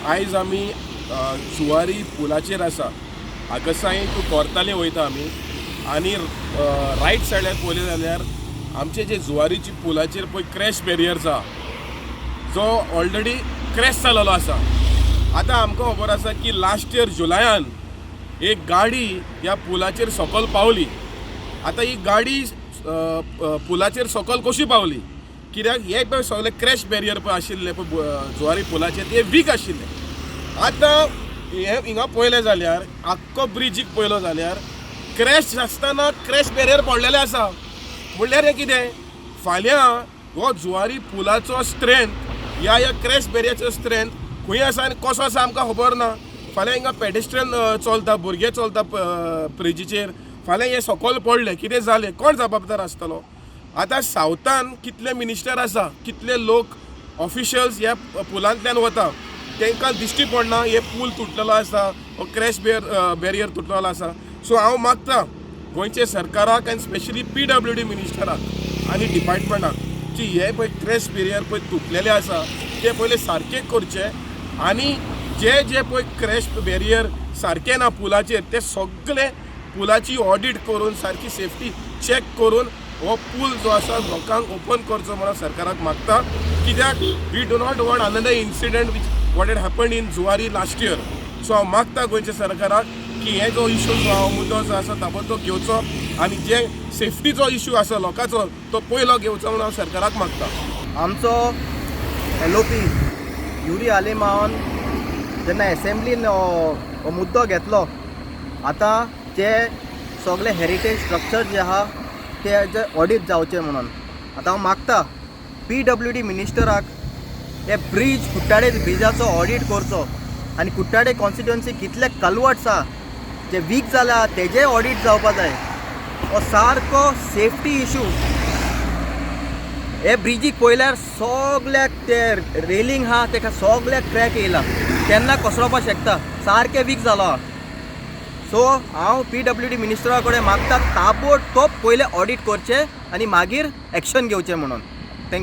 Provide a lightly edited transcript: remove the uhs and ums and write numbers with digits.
आयज आमी जुवारी पुलाचेर आसा. आगसाई टू कोरताले वयता आमी आनी रायट सायडार पळयलें जाल्यार आमचे जे जुवारीची पुलाचेर पळय क्रॅश बॅरियर्स आहा, जो ऑलरेडी क्रॅश जालेलो आसा. आतां आमकां खबर आसा की लास्ट इयर जुलयान एक गाडी ह्या पुलाचेर सकयल पावली. आतां ही गाडी पुलाचेर सकयल कशी पावली? कित्याक हे पळय सगळे क्रॅश बॅरियर पळय आशिल्ले पळय जुवारी पुलाचेर, ते वीक आशिल्ले. आतां हे हिंगा पळयलें जाल्यार, आख्खो ब्रिजीक पळयलो जाल्यार क्रॅश आसतना क्रॅश बॅरियर पडलेले आसा. म्हणल्यार हें कितें, फाल्यां हो जुवारी पुलाचो स्ट्रेंथ ह्या ह्या क्रॅश बॅरियरचो स्ट्रेंथ खंय आसा आनी कसो आसा आमकां खबर ना. फाल्यां हिंगा पेडेस्ट्रियन चलता, भुरगे चलता ब्रिजीचेर, फाल्यां हें सकयल पडलें, कितें जालें, कोण जबाबदार आसतलो? आतां सावथान कितले मिनिस्टर आसा, कितले लोक ऑफिशियल्स ह्या पुलांतल्यान वता, तांकां दिश्टी पडना हे पूल तुटलेलो आसा, हो क्रॅश बॅरियर तुटलेलो आसा. सो हांव मागता गोंयचे सरकाराक आनी स्पेशली पीडब्ल्यूडी मिनिस्टराक आनी डिपार्टमेंटाक की हे पळय क्रॅश बॅरियर पळय तुटलेले आसा ते पयले सारके करचे आनी जे जे पळय क्रॅश बॅरियर सारके ना पुलाचेर ते सगळे पुलाची ऑडीट करून, सारकी सेफ्टी चॅक करून हो पूल जो आसा लोकांक ओपन करचो म्हणून सरकाराक मागता. कित्याक we do not want another incident which what had happen in Zuari last year. So हांव मागता गोंयच्या सरकाराक की हे जो इशू जो आहा, मुद्दो जो आसा, ताबडतोब घेवचो आनी जे सेफ्टीचो इशू आसा लोकांचो तो पयलो घेवचो म्हणून हांव सरकाराक मागता. आमचो एलओपी युरी आलेमावन जेन्ना एसेंब्लीन हो मुद्दो घेतलो, आतां जे सगळे हेरिटेज स्ट्रक्चर जे आहा ते जे ऑडीट जावचे म्हणून, आतां हांव मागता पीडब्ल्यूडी मिनिस्टराक हे ब्रीज, कुट्टाळे ब्रिजाचो ऑडीट करचो आनी कुट्टाळे कॉन्स्टिट्युएन्सी कितले कलवर्ट्स आहा जे वीक जाला तेजेय ऑडीट जावपा जाय. हो सारको सेफ्टी इशू. हे ब्रिजीक पळयल्यार सगल्याक ते रेलिंग आहा तेका सगल्याक क्रॅक येयला, केन्ना कोसळोपा शकता, सारकें वीक जालो आहा. सो हांव पीडब्ल्यूडी मिनिस्टरा कडेन मागता ताबडतोब पयलें ऑडीट करचें आनी मागीर एक्शन घेवचें म्हणून.